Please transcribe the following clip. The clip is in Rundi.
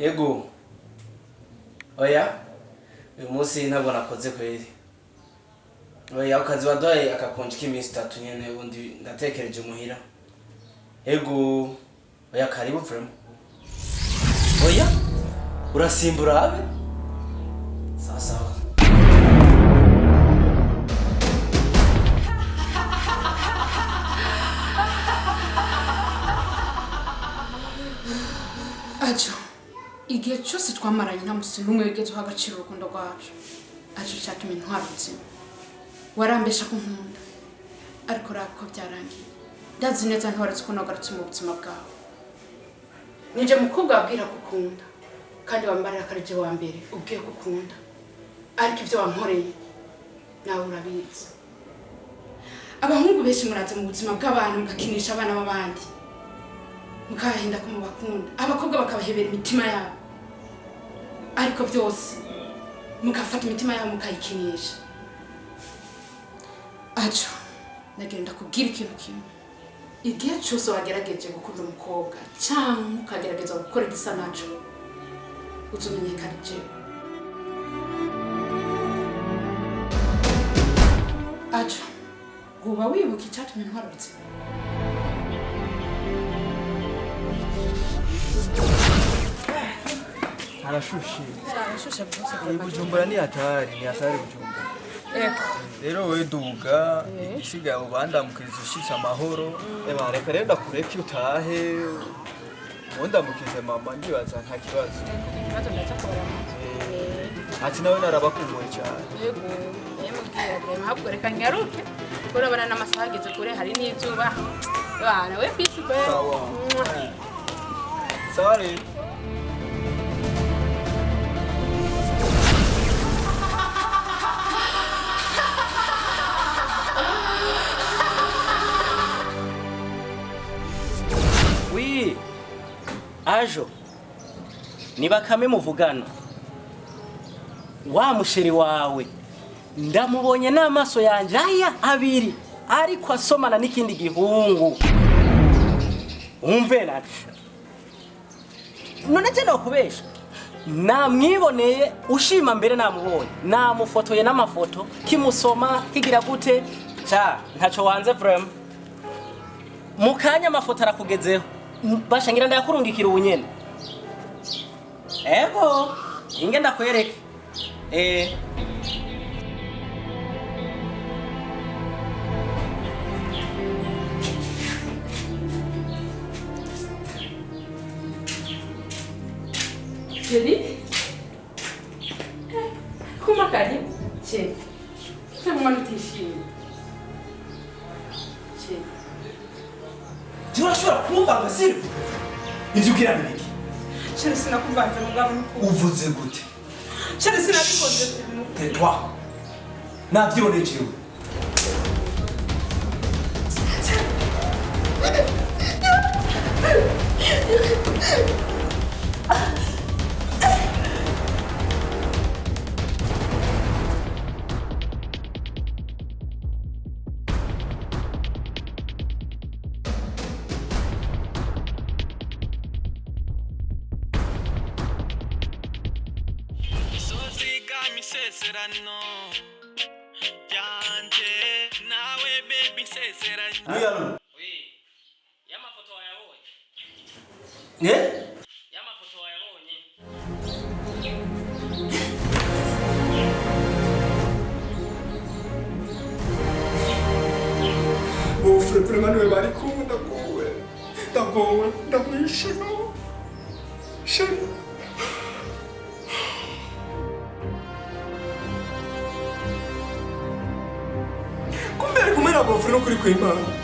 Ego. Oya. Uyu munsi ntabwo nakoze kweri. Oya, akazi waduhaye akakonje k'iminsi 3 nyene, ubundi ndatekereje muhira. Ego. Oya, karibu vraiment. Oya. Urasimbura abe? Sawa sawa. Ajo, igihe cyose twamaranye nta musi n'umwe wigeze uha agaciro urukundo rwacu. Ajo, cyatumye intwara ubuzima. Warambesha ko nkunda, ariko raba ko byarangiye. Ndazi neza ntiwaretse ko nagarutse mu buzima bwawe. Nije mukobwa wabwira ko ukunda, kandi wambarira ko ari je wa mbere ubwiye ko ukunda. Ariko ibyo wankoreye nawe urabizi. Abahungu benshi muraza mu buzima bw'abantu mugakinisha abana b'abandi, mukabahinda ko mubakunda, abakobwa bakabahebera imitima yabo, ariko byose mugafata imitima yabo mukayikinisha. Ajo, nagenda kubwira ikintu kimwe. Igihe cyose wagerageje gukunda umukobwa cyangwa ukagerageza gukora igisa naco, uzomenyekana jewe. Ajo, woba wibuka icyatumye ntwara ubuzima? Arashushe. Arashushe rwose. Bujumbura ni hatari, ni hatari Bujumbura. Ego. Rero wewe duga, igisigaye ubandamukiriza ushitse amahoro. Eba reka rero ndakureke utahe. Undamukirize mama ndibaza nta kibazo. Ikibazo ndaza kubaramutsa. Ati nawe narabakumbuye cyane. Yego, yemubwira vraiment ahubwo reka nyaruke. Urabona n'amasaha ageze kure hari n'izuba. Bana we peace kwe. Sawa. Sawa rero. Oui. Ajo. Ni Bakame muvugana. Wa musheri wawe ndamubonye n'amaso yanje aya abiri ariko asomana n'ikindi gihungu. Umve nani. None je nokubesha. Namwiboneye ushima mbere namubonye. Namufotoye n'amafoto kimusoma kigira gute? Cha ntaco wanze vraiment. Mukanya amafoto arakugezeho. Basha ngira ndayakurungikira ubu nyene. Ego, inge ndakwereke. Chérie? Kuma karibu. Chérie. Mwana utishimye. Chérie. Urashobora kumvanga Silva? Ivyo ugira ni biki? Chérie, sinakuvanze mugabo nuko. Uvuze gute? Chérie, sinabikoze. Tais-toi. Navyiboneye jewe. Oui, allô? Oui. Y'amafoto wayabonye. Eh? Y'amafoto wayabonye. Bofre vraiment niwe bari kumwe ndagowe. Ndagowe, ndamwishima. Chérie. Kumbe ari kumwe na bofre no kuri kw'Imana.